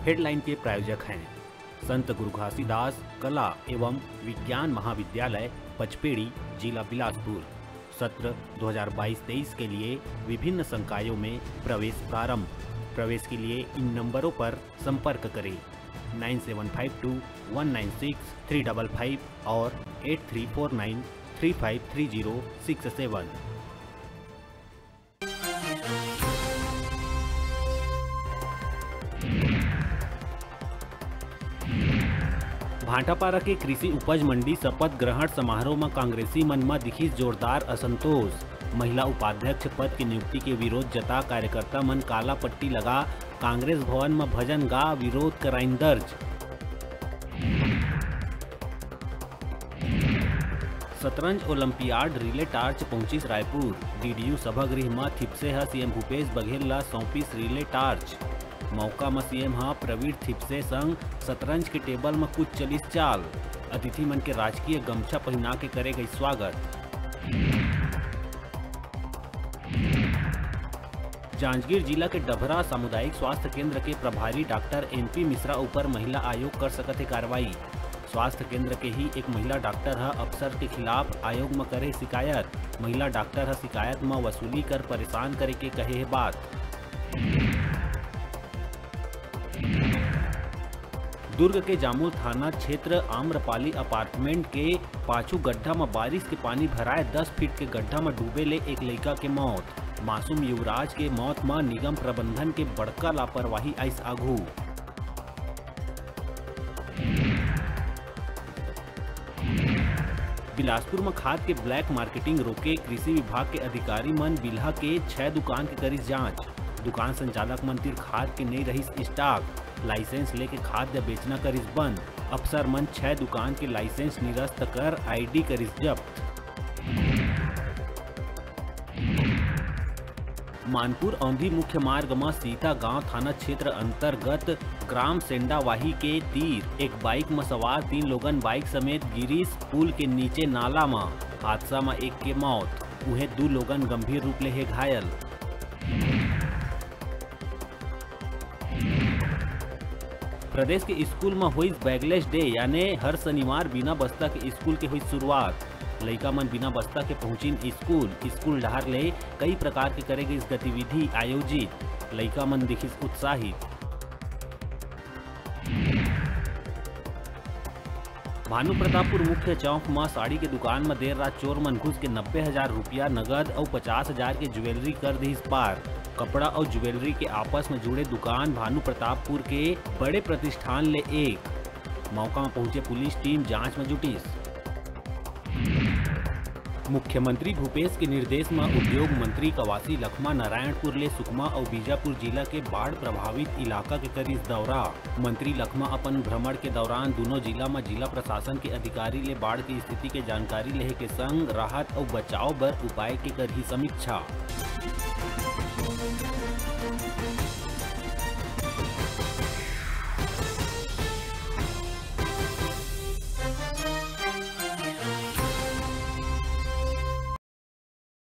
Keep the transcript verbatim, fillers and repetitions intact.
Headline के प्रायोजक हैं संत गुरु घासीदास कला एवं विज्ञान महाविद्यालय पचपेड़ी, जिला बिलासपुर। सत्र दो हज़ार बाईस तेईस के लिए विभिन्न संकायों में प्रवेश प्रारंभ। प्रवेश के लिए इन नंबरों पर संपर्क करें, nine seven five two one nine six three double five और eight three four nine three five three zero six seven. Bhatapara के कृषि उपज मंडी शपथ ग्रहण समारोह म कांग्रेसी मन म दिखिस जोरदार असंतोष। महिला उपाध्यक्ष पद के नियुक्ति के विरोध जता कार्यकर्ता मन काला पट्टी लगा कांग्रेस भवन म भजन गा विरोध कराइन दर्ज। शतरंज ओलंपियाड रिले टार्च पहुंचिस रायपुर। डीडीयू सभागृह म थिपसे ह सीएम भूपेश बघेल ल सौंपिस रिले टार्च। मौका म सीएम ह प्रवीण थिपसे संग शतरंज के टेबल म कुछ चलिस चाल। अतिथि मन के राजकीय गमछा पहिना के करे गई स्वागत। जांजगीर जिला के डभरा सामुदायिक स्वास्थ्य केंद्र के प्रभारी डॉक्टर एनपी मिश्रा ऊपर महिला आयोग कर सकत हे कार्रवाई। स्वास्थ्य केंद्र के ही एक महिला डॉक्टर ह अफसर के खिलाफ आयोग म करे शिकायत। महिला डॉक्टर ह शिकायत म वसूली कर परेशान करे के कहे हे बात। दुर्ग के जामुल थाना क्षेत्र आम्रपाली अपार्टमेंट के पाछू गड्ढा म बारिश के पानी भराए दस फीट के गड्ढा म डूबे ले एक लइका के मौत। मासूम युवराज के मौत म निगम प्रबंधन के बड़का लापरवाही आइस आघू। बिलासपुर म खाद के ब्लैक मार्केटिंग रोके कृषि विभाग के अधिकारी मन बिल्हा के छह दुकान के करिस जांच। दुकान संचालक मन तीर खाद के नइ रहिस स्टॉक, लाइसेंस लेके खाद्य बेचना करिस बंद। अफसर मन छह दुकान के लाइसेंस निरस्त कर आईडी करिस जब्त। मानपुर औंधी मुख्य मार्ग म सीता गांव थाना क्षेत्र अंतर्गत ग्राम सेंडावाही के तीर एक बाइक म सवार तीन लोगन बाइक समेत गिरिस पुल के नीचे नाला म। हादसा म एक के मौत, उहें दू लोगन गंभीर रूप ले हे घायल। प्रदेश के स्कूल म होइस बैगलेस डे, याने हर शनिवार बिना बस्ता के स्कूल के होइस शुरुआत। लइका मन बिना बस्ता के पहुंचिन स्कूल। स्कूल डहार ले कई प्रकार के करे गइस गतिविधि आयोजित। लइका मन दिखिस उत्साहित। भानु प्रतापपुर मुख्य चौक म साड़ी के दुकान म देर रात चोर मन घुस के नब्बे हजार रुपया नगद अउ पचास हजार के ज्वेलरी कर दिस पार। कपड़ा अउ ज्वेलरी के आपस म जुड़े दुकान भानु प्रतापपुर के बड़े प्रतिष्ठान ले एक। मौका म पहुंचे पुलिस टीम जांच म जुटिस। मुख्यमंत्री भूपेश के निर्देश म उद्योग मंत्री कवासी लखमा नारायणपुर ले सुकमा अउ बीजापुर जिला के बाढ़ प्रभावित इलाका के करिस दौरा। मंत्री लखमा अपन भ्रमण के दौरान दूनों जिला म जिला प्रशासन के अधिकारी ले बाढ़ के स्थिति के जानकारी लेहे के संग राहत अउ बचाव बर उपाय के करही समीक्षा।